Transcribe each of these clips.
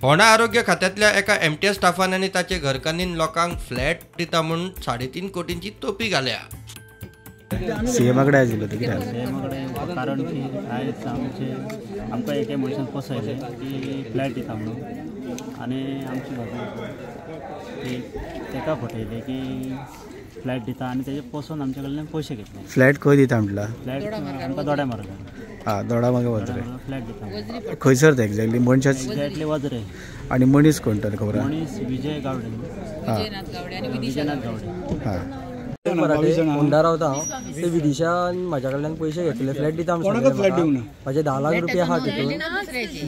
फोंडा आरोग्य खात्यांतल्या एका एमटीएस स्टाफान आनी ताचे घरकान्नीन लोकांक फ्लॅट दिता म्हूण 3.5 कोटींची तोपी घाल्या. सीएमा कडेन आयज येयलो कित्याक? सीएमा कडेन कारण की आयज आमचे आमकां एके मनशान फसयलें की फ्लॅट दिता म्हणून आनी आमची भाभी की ताका फटयलें की फ्लॅट दिता आनी तेजे पसून आमचे कडल्यान पयशे घेतले. फ्लॅट खंय दिता म्हटला? फ्लॅट आमकां दोड्या मार्गार. हां, दोडा मार्गार वजरे फ्लॅट दिता. खंयसर ते एक्झॅक्टली मनशाच? एक्झॅक्टली वजरे. आनी मनीस कोण तर खबर? मनीस विजय गावडे, विजयनाथ गावडे. हां, होंडा रावता हांव. ते विदिशान म्हाज्या कडल्यान पयशे घेतले, फ्लॅट दिता म्हूण सांगलें. म्हाजे 10 लाख रुपया आहा तितून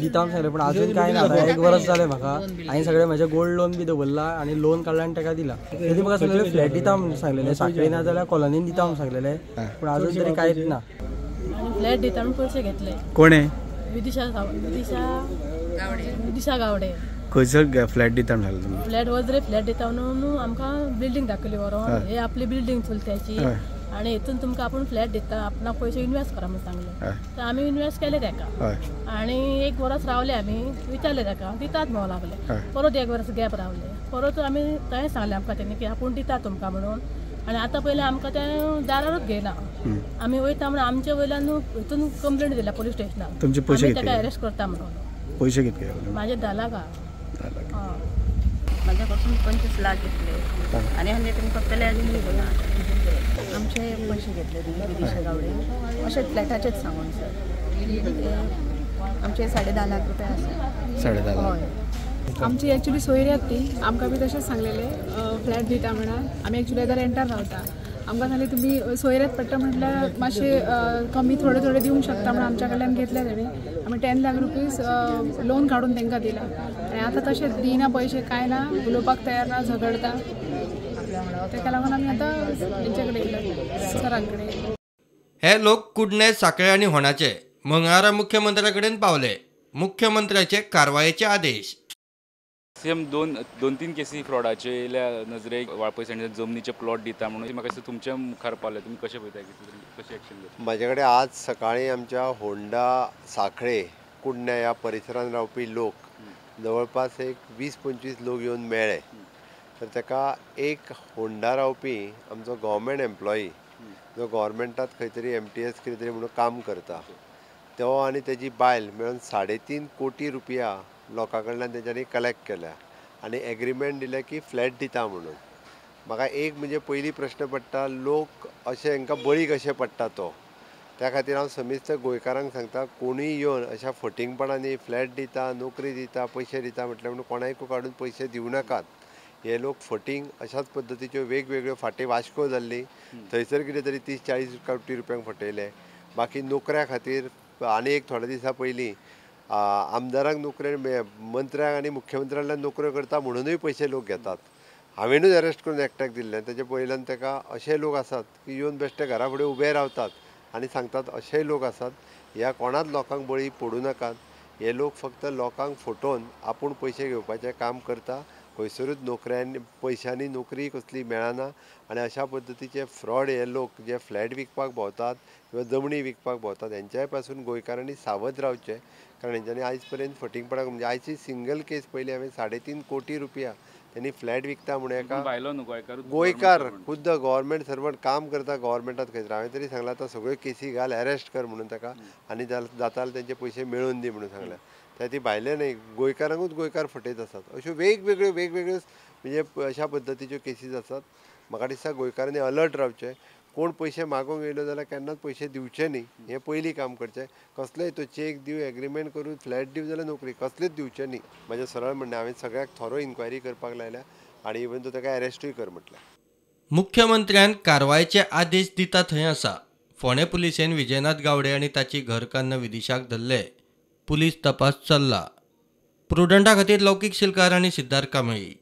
दिता म्हूण सांगलें, पूण आजून कांय ना. आतां 1 वर्स जालें म्हाका. हांवें सगळें म्हाजें गोल्ड लोन बी दवरलां आनी लोन काडलां आनी ताका दिलां. तेणी म्हाका सांगलेलें फ्लॅट दिता म्हूण सांगलेलें, साखळी ना जाल्यार कॉलनीन दिता म्हूण सांगलेलें, पूण आजून तरी कांयच ना. फ्लॅट दिता म्हूण पयशे घेतले. कोणें? विदिशा विदिशा गावडे. खंयसर फ्लॅट दिता म्हणलें तुमी? फ्लॅट वजरे फ्लॅट दिता म्हणून आमकां बिल्डींग दाखयली व्हरोन, हे आपली बिल्डींग चलत्याची आनी हितून तुमकां आपूण फ्लॅट दिता, आपणाक पयशे इनवेस्ट करा म्हणून सांगलें. तर आमी इनवेस्ट केले ताका आनी 1 वर्स रावले आमी, विचारले ताका दितात म्हणून लागले. परत 1 वर्स गॅप रावले, परत आमी थंय सांगलें आमकां तेणी की आपूण दिता तुमकां म्हणून. आनी आतां पयलें आमकां तें दारारूच घेयना. आमी वयता म्हणून आमचे वयल्यान हितून कंप्लेंट दिल्या पोलीस स्टेशनार, आमी ताका अरेस्ट करता म्हणून. पयशे कितके? म्हाजे 10 लाख. माझ्या कडसून 25 लाख घेतले आनी हांवें तुमकां प्लॅन दिलो ना. आमचे पयशे घेतले तुमी विदिशा गावडे अशें फ्लॅटाचेच सांगून सर. आमचे 10.5 लाख रुपया आसा. 10.5 लाख. आमची एक्चुअली सोयरी आसा ती, आमकां बी तशेंच सांगलेलें फ्लॅट दिता म्हणून. आमी एक्चुअली आतां रेंटार रावता. आमकां सांगलें तुमी सोयऱ्यात पडटा म्हटल्यार मातशे कमी थोडे थोडे दिवंक शकता म्हणून आमच्या कडल्यान घेतले तेणी. आमी 10 लाख रुपीज लोन काडून तांकां दिला आनी आतां तशें दिना पयशे, कांय ना, उलोवपाक तयार ना, झगडता. ताका लागून आमी आतां हेंचे कडेन येयला, सरां कडेन. हे लोक कुडणे, साखळे आनी होणाचे मंगळारा मुख्यमंत्र्या कडेन पावले. मुख्यमंत्र्याचे कारवायेचे आदेश. सीएम 2-3 केसी फ्रॉडाचे येयल्या नजरेक वाळपय सायडीन जमनीचे प्लॉट दिता म्हणून म्हाका दिसता तुमच्या मुखार पावले, तुमी कशें पळयता, कशें एक्शन घेता? म्हाजे कडेन आज सकाळीं आमच्या होंडा, साखळे, कुडण्या ह्या परिसरांत रावपी लोक जवळपास एक 20-25 लोक येवन मेळ्ळे. तर ताका एक होंडा रावपी आमचो गव्हर्मेंट एम्प्लॉई जो गव्हर्मेंटांत खंय तरी एमटीएस कितें तरी म्हणून काम करता, तो आनी तेजी बायल मेळून 3.5 कोटी रुपया लोकां कडल्यान तेंच्यांनी कलेक्ट केल्या आनी एग्रीमेंट दिलें की फ्लॅट दिता म्हणून. म्हाका एक म्हणजे पयलीं प्रश्न पडटा, लोक अशें हांकां बळी कशें पडटा तो. त्या खातीर हांव समेस्त गोंयकारांक सांगता, कोणूय येवन अशा फटींगपणांनी फ्लॅट दिता, नोकरी दिता, पयशे दिता म्हटल्यार म्हणून कोणाकूय काडून पयशे दिवं नाकात. हे लोक फटींग अशाच पद्दतीच्यो वेगवेगळ्यो फाटीं वास्को जाल्ली, थंयसर कितें तरी 30-40 कोटी रुपयांक फटयले. बाकी नोकऱ्या खातीर आनी एक थोड्या दिसां पयलीं आमदारांक नोकरे, मंत्र्यांक आनी मुख्यमंत्र्यांक नोकऱ्यो करता म्हणुनूय पयशे लोक घेतात. हांवेनूच अरेस्ट करून एकट्याक दिल्लें. तेजे पयल्यान ताका अशे लोक आसात की येवन बेश्टे घरा फुडें उबे रावतात आनी सांगतात. अशेय लोक आसात. ह्या कोणाच लोकांक बळी पडूं नाकात. हे लोक फक्त लोकांक फटोवन आपूण पयशे घेवपाचें काम करता. खंयसरूच नोकऱ्यांनी पयशांनी नोकरी कसली मेळना आनी अशा पद्दतीचे फ्रॉड हे लोक जे फ्लॅट विकपाक भोंवतात किंवा जमणी विकपाक भोंवतात हेंच्याय पासून गोंयकारांनी सावध रावचें. कारण हेंच्यांनी आयज पर्यंत फटींगपणाक म्हणजे आयची सिंगल केस पयली हांवें 3.5 कोटी रुपया त्यांनी फ्लॅट विकता म्हणून एका गोंयकार खुद्द गव्हर्मेंट सर्वंट काम करता गव्हर्मेंटात खंयसर. हांवें तरी सांगलां आतां सगळ्यो केसी घाल, अरेस्ट कर म्हणून ताका आनी जाता जाल्यार तेंचे पयशे मेळोवन दी म्हणून सांगलें. त्या ती भायले न्हय, गोंयकारांकूच गोंयकार फटयत आसात. अश्यो वेगवेगळ्यो वेगवेगळ्यो म्हणजे अशा पद्दतीच्यो केसीस आसात. म्हाका दिसता गोंयकारांनी अलर्ट रावचें. कोण पयशे मागूंक येयलो जाल्यार केन्नाच पयशे दिवचे न्ही, हें पयलीं काम करचें. कसलेय तो चॅक दिवं, एग्रीमेंट करूं, फ्लॅट दिवं जाल्यार नोकरी कसलेच दिवचे न्ही. म्हाजें सरळ म्हणणें, हांवें सगळ्याक थोरो इन्क्वायरी करपाक लायल्या आनी इवन तो ताका अरेस्टूय कर म्हटलें. मुख्यमंत्र्यान कारवायेचे आदेश दिता थंय आसा. फोंडें पुलिसेन विजयनाथ गावडे आनी ताची घरकान्न विदिशाक धरले. पुलीस तपास चल्ला. प्रुडंटा खातीर लौकीक शिलकार आनी सिद्धार्थ कांबळी.